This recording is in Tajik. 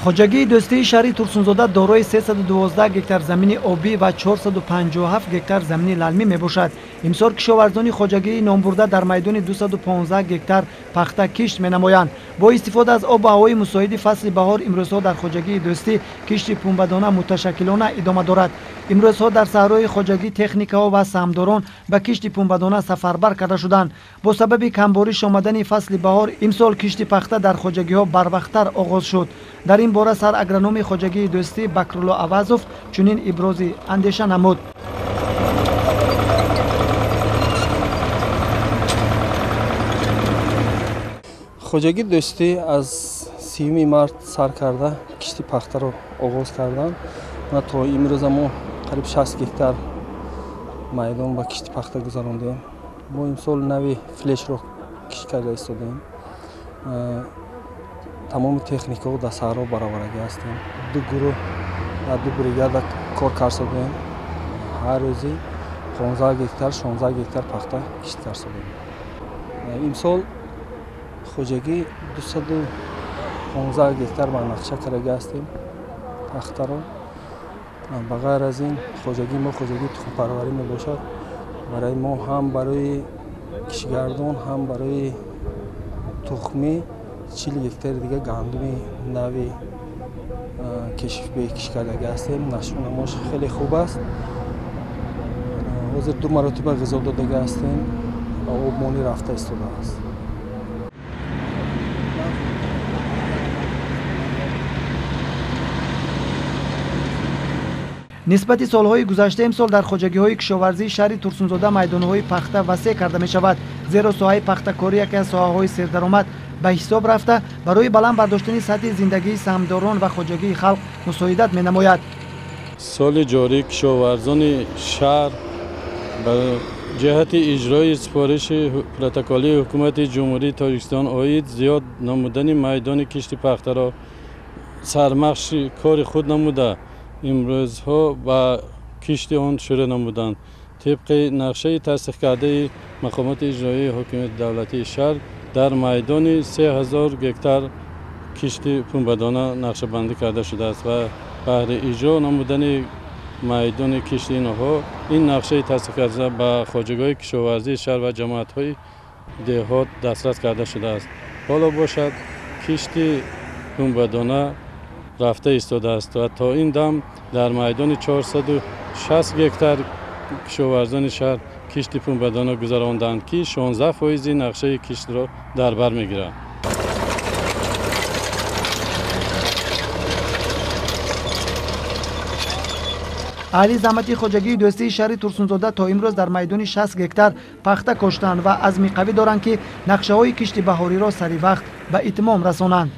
Хоҷагии дӯстии шаҳри Турсунзода дорои 312 гектар замини обӣ ва 457 гектар замини лалмӣ мебошад. Имсол кишоварзони хоҷагии номбурда дар майдони 215 гектар пахта кишт менамоянд. Бо истифода аз обу ҳавои мусоиди фасли баҳор имрӯзҳо дар хоҷагии дӯстӣ кишти пунбадона муташаккилона идома дорад. Имрӯзҳо дар саҳрои хоҷагӣ техникаҳо ва саҳмдорон ба кишти пунбадона сафарбар карда шуданд. Бо сабаби камбориш омадани фасли баҳор имсол кишти пахта дар хоҷагиҳо барвақттар оғоз шуд. Дар ин бора сар агрономи хоҷагии дӯстӣ Бакрулло Авазов чунин ибрози андеша намуд. Хоҷагии дӯстӣ аз 30 март сар карда кишти пахтаро оғоз карданд ва то имрӯза мо қариб 60 гектар майдон ба кишти пахта гузарондем. Мо имсол нави флешро кишт карда истодаем. Тамоми техникаҳо дар саҳро бароварагӣ ҳастем. Ду гурӯҳ дар ду бригада кор карсодаем. Ҳар рӯзи 15 гектар, 16 гектар пахта кишт карсодаем. Имсол хоҷагӣ 215 гектар ба нақша кардагӣ ҳастем пахтаро. Ба ғайр аз ин хоҷагии мо хоҷагии тухмпарварӣ мебошад. Барои мо ҳам барои кишгардон, ҳам барои тухмӣ 40 гектар дига гандуми нави кишт кардагӣ ҳастем. Нашъунамош хеле хуб аст. Ҳозир ду маротиба ғизо додагӣ ҳастем ва обмонӣ рафта истодааст. Нисбати солҳои гузашта имсол дар хоҷагиҳои кишоварзии шаҳри Турсунзода майдонҳои пахта васеъ карда мешавад, зеро соҳаи пахтакорӣ яке аз соҳаҳои сердаромад ба ҳисоб рафта барои баланд бардоштани сатҳи зиндагии саҳмдорон ва хоҷагии халқ мусоидат менамояд. Соли ҷорӣ кишоварзони шаҳр ба ҷиҳати иҷрои супориши протоколии ҳукумати Ҷумҳурии Тоҷикистон оид зиёд намудани майдони кишти пахтаро сармахши кори худ намуда имрӯзҳо ба кишти он шурӯъ намуданд. Тибқи нақшаи тасдиқкардаи мақомоти иҷроии ҳокимияти давлатии шаҳр дар майдони 3000 гектар кишти пунбадона нақшабандӣ карда шудааст ва баҳри иҷро намудани майдони кишти инҳо ин нақшаи тасдиқкарда ба хоҷагиҳои кишоварзии шаҳр ва ҷамоатҳои деҳот дастрас карда шудааст. Ҳоло бошад кишти пунбадона рафта истодааст ва то ин дам дар майдони 460 гектар кишоварзони шаҳр кишти пунбадона гузаронданд, ки 16% нақшаи киштро дар бар мегирад. Аҳли заҳмати хоҷагии дӯстии шаҳри Турсунзода то имрӯз дар майдони 60 гектар пахта коштанд ва азми қавӣ доранд, ки нақшаҳои кишти баҳориро сари вақт ба итмом расонанд.